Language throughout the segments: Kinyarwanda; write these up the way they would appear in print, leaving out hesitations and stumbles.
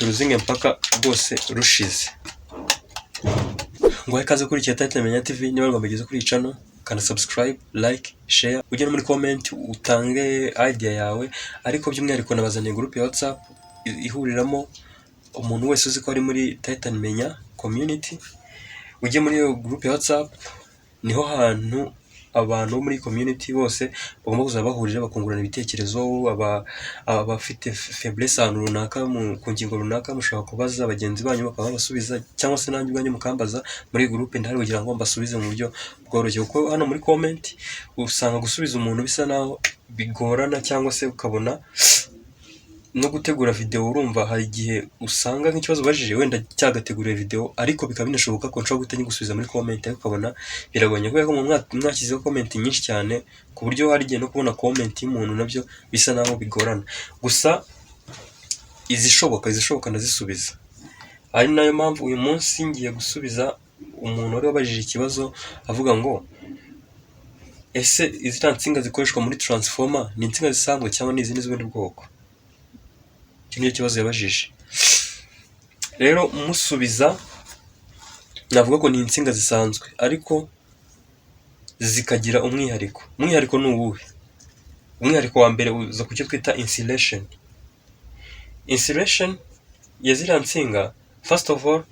Turuzinge mpaka rwose rushize. Ngo ikaze kuri Titan Menya TV. Niba rwamugeze kuri iyi channel, kanda subscribe, like, share, ujye no muri comment utange idea yawe. Ariko by'umwihariko nabazaniye group ya WhatsApp ihuriramo umuntu wese uzi ko ari muri Titan Menya community. Ujye muri iyo group ya WhatsApp, niho hantu abantu bo muri community bose bagomba kuzaba bahurira bakungurana ibitekerezo. Abafite faiblesse ahantu runaka ku ngingo runaka, mushobora kubaza bagenzi banyu bakaba babasubiza, cyangwa se nanjye ubwanjye mukambaza muri group. Ndahari kugira ngo mbasubize mu buryo bworoshye, kuko hano muri comment usanga gusubiza umuntu bisa naho bigorana, cyangwa se ukabona no gutegura video. Urumva hari igihe usanga nk'ikibazo ubajije wenda cyagateguriwe video, ariko bikaba binashoboka ko nshobora guhita nyigusubiza muri comment, ariko ukabona biragoranye kubera ko mwashyizeho comment nyinshi cyane, ku buryo hari igihe no kubona comment y'umuntu nabyo bisa naho bigorana. Gusa izishoboka ndazisubiza, ari nayo mpamvu uyu munsi ngiye gusubiza umuntu wari wabajije ikibazo avuga ngo: "Ese ziriya nsinga zikoreshwa muri transformer ni insinga zisanzwe cyangwa ni izindi z'ubundi bwoko?" Icyo nicyo kibazo yabajije. Rero musubiza, navuga ko ni insinga zisanzwe ariko zikagira umwihariko. Umwihariko ni uwuhe? Umwihariko wa mbere uza ku cyo twita insulation. Insulation ya ziriya nsinga, first of all,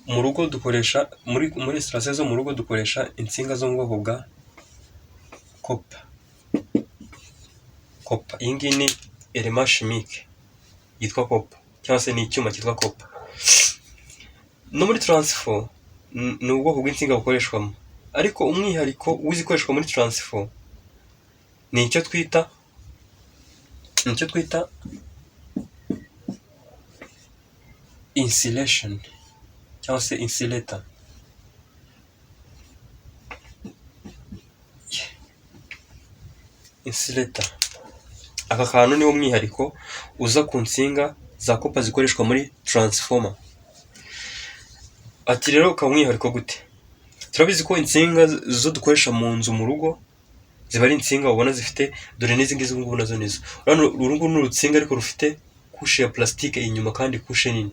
mu rugo dukoresha, muri installation zo mu rugo dukoresha insinga zo mu bwoko bwa copper. Copper, iyi ngiyi ni élément chimique yitwa copper, cyangwa se ni icyuma cyitwa copper. No muri transfo ni ubwoko bw'insinga bukoreshwamo, ariko umwihariko w'izikoreshwa muri transfo ni icyo twita insulation cyangwa se insulator. Insulator, aka kantu niwo mwihariko uza ku nsinga za copper zikoreshwa muri transformer. Ati rero ukaba umwihariko gute? Turabizi ko insinga zo dukoresha mu nzu, mu rugo, ziba ari insinga ubona zifite, dore n'izi ngizi ngubu nazo nizo. Urabona uru nguru ni urutsinga ariko rufite couche ya plastique inyuma, kandi couche nini.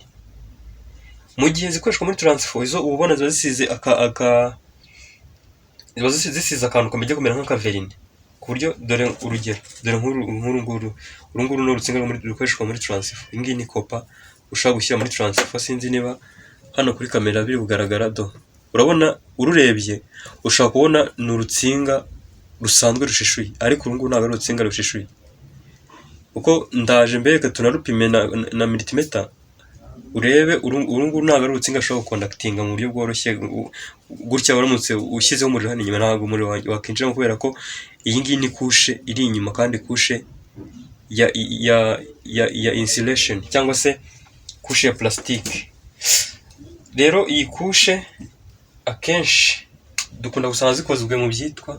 Mu gihe zikoreshwa muri transfo, izo uba ubona ziba zisize aka aka ziba zisize akantu kameze kumera nk'aka vernis, ku buryo, dore urugero, dore nk'uru nguru. Uru nguru ni urutsinga rukoreshwa muri transfo. Iyi ngiyi ni copper ushobora gushyira muri transfo. Sinzi niba hano kuri kamera biri kugaragara. Do, urabona, ururebye ushobora kubona ni urutsinga rusanzwe rushishuye, ariko uru nguru ntabwo ari urutsinga rushishuye, kuko ndaje mbereke tunarupime na multimeter urebe. Uru nguru ntabwo ari urutsinga ushobora gukondakitinga mu buryo bworoshye gutya. Uramutse ushyizeho umuriro hano inyuma, ntabwo umuriro wakinjiramo, kubera ko iyi ngiyi ni couche iri inyuma, kandi couche ya insulation cyangwa se couche ya plastique. Rero iyi couche akenshi dukunda gusanga zikozwe mu byitwa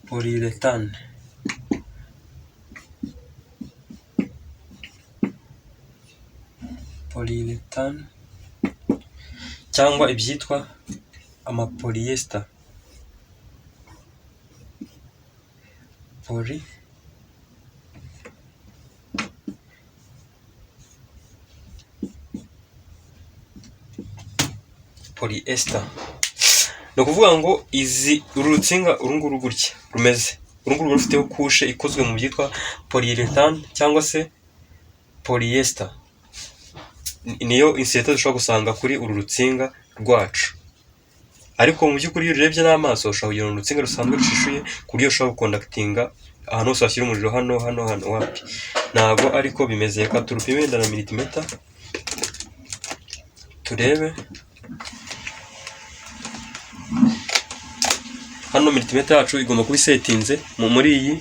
polyurethane. Polyurethane cyangwa ibyitwa ama polyester. Poly polyester ni ukuvuga ngo izi, uru rutsinga, uru nguru gutya rumeze, uru nguru rufiteho couche ikozwe mu byitwa polyurethane cyangwa se polyester, niyo insulator dushobora gusanga kuri uru rutsinga rwacu. Ariko mu by'ukuri, iyo urebye n'amaso, ushobora kugira ngo urutsinga rusanzwe rushishuye, ku buryo ushobora gukondakitinga ahantu hose washyira umuriro, hano, hano, hano, wapi, ntabwo ariko bimeze. Reka turupime wenda na multimeter turebe. Hano multimeter yacu igomba kuba isetinze muri iyi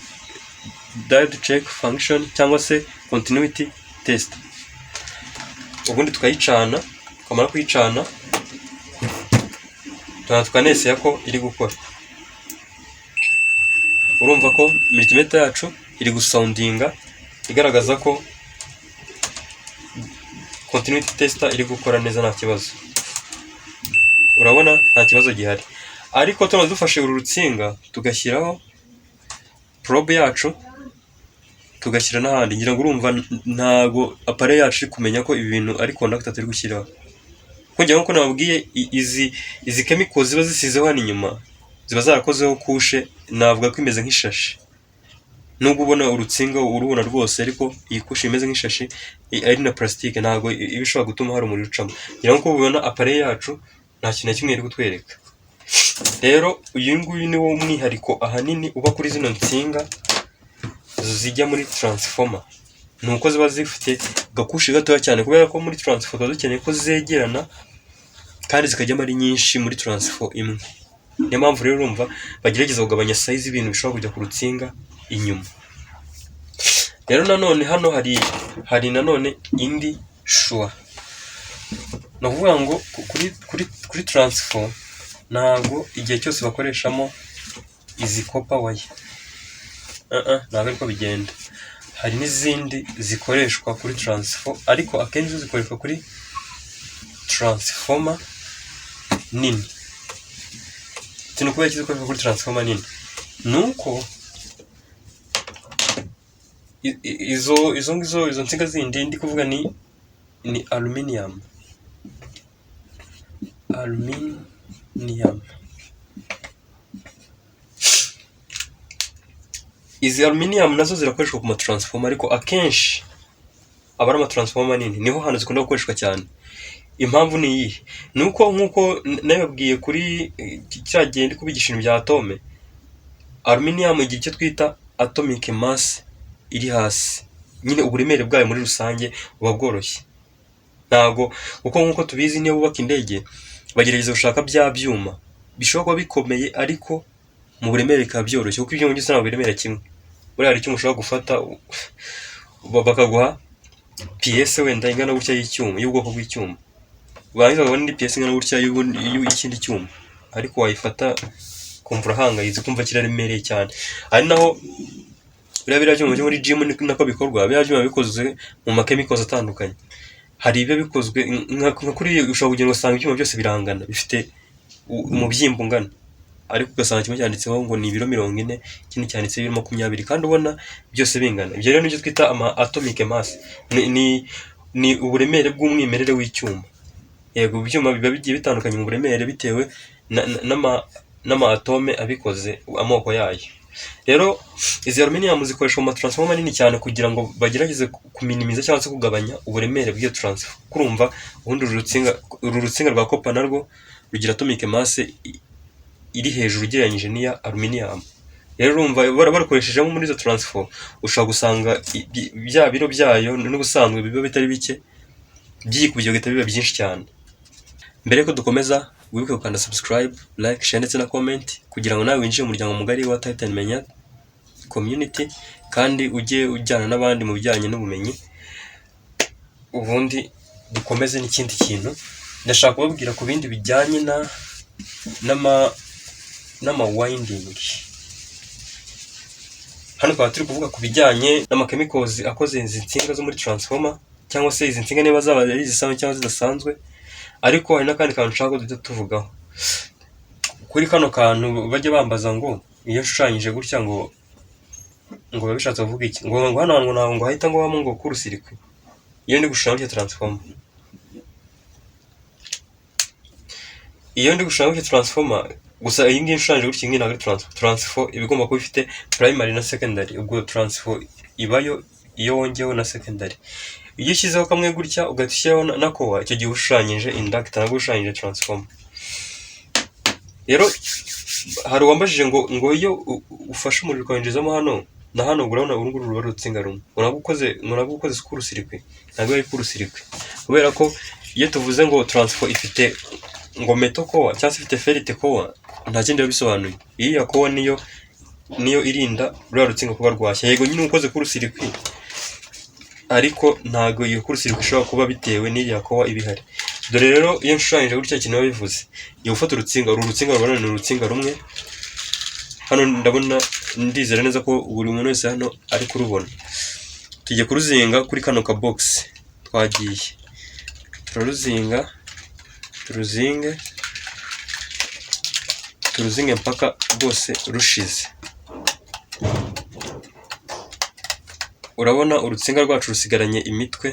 diode check function cyangwa se continuity test, ubundi tukayicana. Twamara kuyicana, tukaneseya ko iri gukora. Urumva ko multimeter yacu iri gusoundinga, igaragaza ko continuity tester iri gukora neza, nta kibazo. Urabona nta kibazo gihari. Ariko tuba dufashe uru rutsinga tugashyiraho Probe yacu tugashyira n'ahandi. Ngira ngo urumva ntago appareil yacu iri kumenya ko ibi bintu ari conductor turi gushyiraho. Kongera, nk'uko nababwiye, izi chemicals ziba zisizeho hano inyuma ziba zarakozeho couche, navuga ko imeze nk'ishashi. Nubwo ubona urutsinga urubona rwose, ariko iyi couche imeze nk'ishashi, ari na plastique, ntabwo iba ishobora gutuma hari umuriro ucamo. Ngira ngo uko ubibona, appareil yacu nta kintu na kimwe iri kutwereka. Rero uyu nguyu ni wo mwihariko ahanini uba kuri zino nsinga zijya muri transformer, ni uko ziba zifite agacouche gatoya cyane, kubera ko muri transfo tuba dukeneye ko zegerana kandi zikajyamo ari nyinshi muri transfo imwe. Niyo mpamvu rero urumva bagerageza kugabanya size y'ibintu bishobora kujya ku rutsinga inyuma. Rero nanone hano hari nanone indi choix. Ni ukuvuga ngo kuri transfo ntabwo igihe cyose bakoreshamo izi copper wire, ntabwo ariko bigenda. Hari n'izindi zikoreshwa kuri transfo, ariko akenshi zo zikoreshwa kuri transformer nini. Ikintu kubera ko zikoreshwa kuri transformer nini ni uko izo nsinga zindi ndi kuvuga ni aluminium. Aluminium, izi aluminium nazo zirakoreshwa ku matransformer, ariko akenshi aba ari amatransformer manini, niho hantu zikunda gukoreshwa cyane. Impamvu ni iyihe? Ni uko nk'uko nabibabwiye kuri cya gihe ndi kubigisha ibintu bya atome, aluminium igira icyo twita atomic mass iri hasi. Nyine uburemere bwayo muri rusange buba bworoshye. Ntabwo, kuko nk'uko tubizi, niyo bubaka indege bagerageza gushaka bya byuma bishobora kuba bikomeye ariko mu buremere bikaba byoroshye, kuko ibyuma byose ntabwo biremera kimwe. Buriya hari icyuma ushobora gufata bakaguha pièce wenda ingana gutya y'icyuma, y'ubwoko bw'icyuma, barangiza bakaguha n'indi pièce ingana gutya y'ikindi cyuma, ariko wayifata ukumva urahangayitse, ukumva kiraremereye cyane. Ari naho biriya byuma byo muri gym nako bikorwa. Biriya byuma bikozwe mu ma chemicals atandukanye. Hari ibiba bikozwe nka kuriya, ushobora kugenda ugasanga ibyuma byose birangana, bifite umubyimba ungana, ariko ugasanga kimwe cyanditseho ngo ni ibiro 40, ikindi cyanditseho ibiro 20, kandi ubona byose bingana. Ibyo rero nibyo twita ama atomic mass, ni uburemere bw'umwimerere w'icyuma. Yego, ibyuma biba bigiye bitandukanye mu buremere bitewe n'ama atome abikoze, amoko yayo. Rero izi aluminium zikoreshwa mu matransformer manini cyane kugira ngo bagerageze kuminimiza cyangwa se kugabanya uburemere bw'iyo transfo. Kurumva ubundi uru rutsinga rwa copper narwo rugira atomic mass iri hejuru ugereranyije n'iya aluminium. Rero urumva barukoreshejemo muri izo transfo, ushobora gusanga bya biro byayo n'ubusanzwe biba bitari bike byikubye bigahita biba byinshi cyane. Mbere yuko dukomeza, wibuke gukanda subscribe, like, share ndetse na comment kugira ngo nawe winjire mu muryango mugari wa Titan Menya community, kandi ujye ujyana n'abandi mu bijyanye n'ubumenyi. Ubundi dukomeze n'ikindi kintu ndashaka kubabwira ku bindi bijyanye na n'ama winding. Hano twaba turi kuvuga ku bijyanye n'amachemicals akoze izi nsinga zo muri transformer, cyangwa se izi nsinga niba zaba ari izisanzwe cyangwa zidasanzwe. Ariko hari n'akandi kantu nshaka ko duhita tuvugaho kuri kano kantu. Bajya bambaza ngo iyo nshushanyije gutya ngo biba bishatse kuvuga iki, ngo hano hantu ngo ntabwo ngo hahita ngo habamo ngo court-circuit. Iyo ndi gushushanya gutya transformer, iyo ndi gushushanya gutya transformer gusa, iyi ngiyi ishushanyije gutya, iyi ngiyi ntabwo ari transfo. Transfo iba igomba kuba ifite primary na secondary. Ubwo transfo ibayo iyo wongeyeho na secondary. Iyo ushyizeho kamwe gutya ugahita ushyiraho na core, icyo gihe uba ushushanyije inductor, ntabwo ushushanyije transformer. Rero hari uwambajije ngo iyo ufashe umuriro ukawinjizamo hano na hano, urabona uru nguru ruba ari urutsinga rumwe, ngo nabwo ukoze court-circuit? Ntabwo ari court-circuit, kubera ko iyo tuvuze ngo transfo ifite ngo metal core cyangwa se ifite ferrite core, nta kindi biba bisobanuye. Iriya core niyo irinda ruriya rutsinga kuba rwashya. Yego nyine ukoze court-circuit, ariko ntabwo iyo court-circuit ishobora kuba bitewe n'iriya core iba ihari. Dore rero iyo nshushanyije gutya, ikintu biba bivuze, ngiye gufata urutsinga, uru rutsinga rubona ni urutsinga rumwe. Hano ndabona, ndizera neza ko buri muntu wese hano ari kurubona. Tugiye kuruzinga kuri kano ka box. Twagiye, turaruzinga, turuzinge, turuzinge mpaka rwose rushize. Urabona urutsinga rwacu rusigaranye imitwe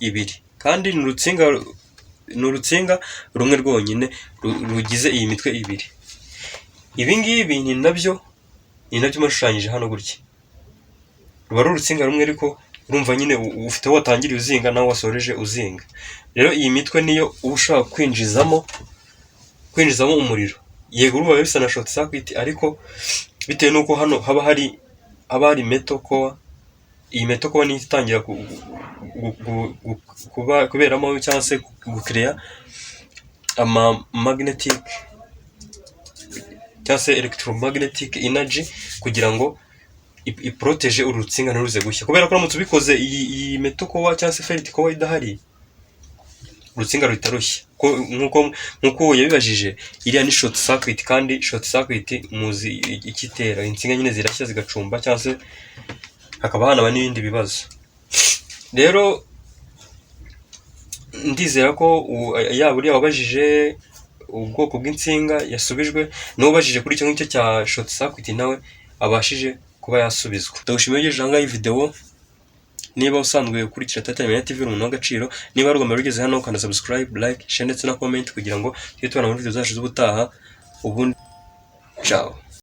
ibiri, kandi ni urutsinga rumwe rwonyine rugize iyi mitwe ibiri. Ibi ngibi ni nabyo nashushanyije hano gutya. Ruba ari urutsinga rumwe, ariko urumva nyine ufite aho watangiriye uzinga n'aho wasoreje uzinga. Rero iyi mitwe niyo uba ushaka kwinjizamo umuriro. Yego, urumva biba bisa na short circuit, ariko bitewe n'uko hano haba hari metal core, iyi metal core niyo itangira kuba kuberamo cyangwa se gukereya ama magnetic cyangwa se electromagnetic energy kugira ngo iporoteje uru rutsinga ntiruze gushya, kubera ko uramutse ubikoze iyi metal core cyangwa se ferrite core idahari, urutsinga ruhita rushya. Nk'uko yabibajije, iriya ni short circuit, kandi short circuit muzi icyo itera: insinga nyine zirashya, zigacumba, cyangwa se hakaba hanaba n'ibindi bibazo. Rero ndizera ko yaba uriya wabajije ubwoko bw'insinga yasubijwe, n'uwabajije kuri icyo ngicyo cya short circuit nawe abashije kuba yasubizwa. Ndagushimiye ugejeje ahangaha iyi video. Niba usanzwe ukurikira Titan Menya TV, uri umuntu w'agaciro. Niba ari ubwa mbere ugeze hano, kanda subscribe, like, share ndetse na comment kugira ngo tujye tubona muri video zacu z'ubutaha. Ubundi ciao.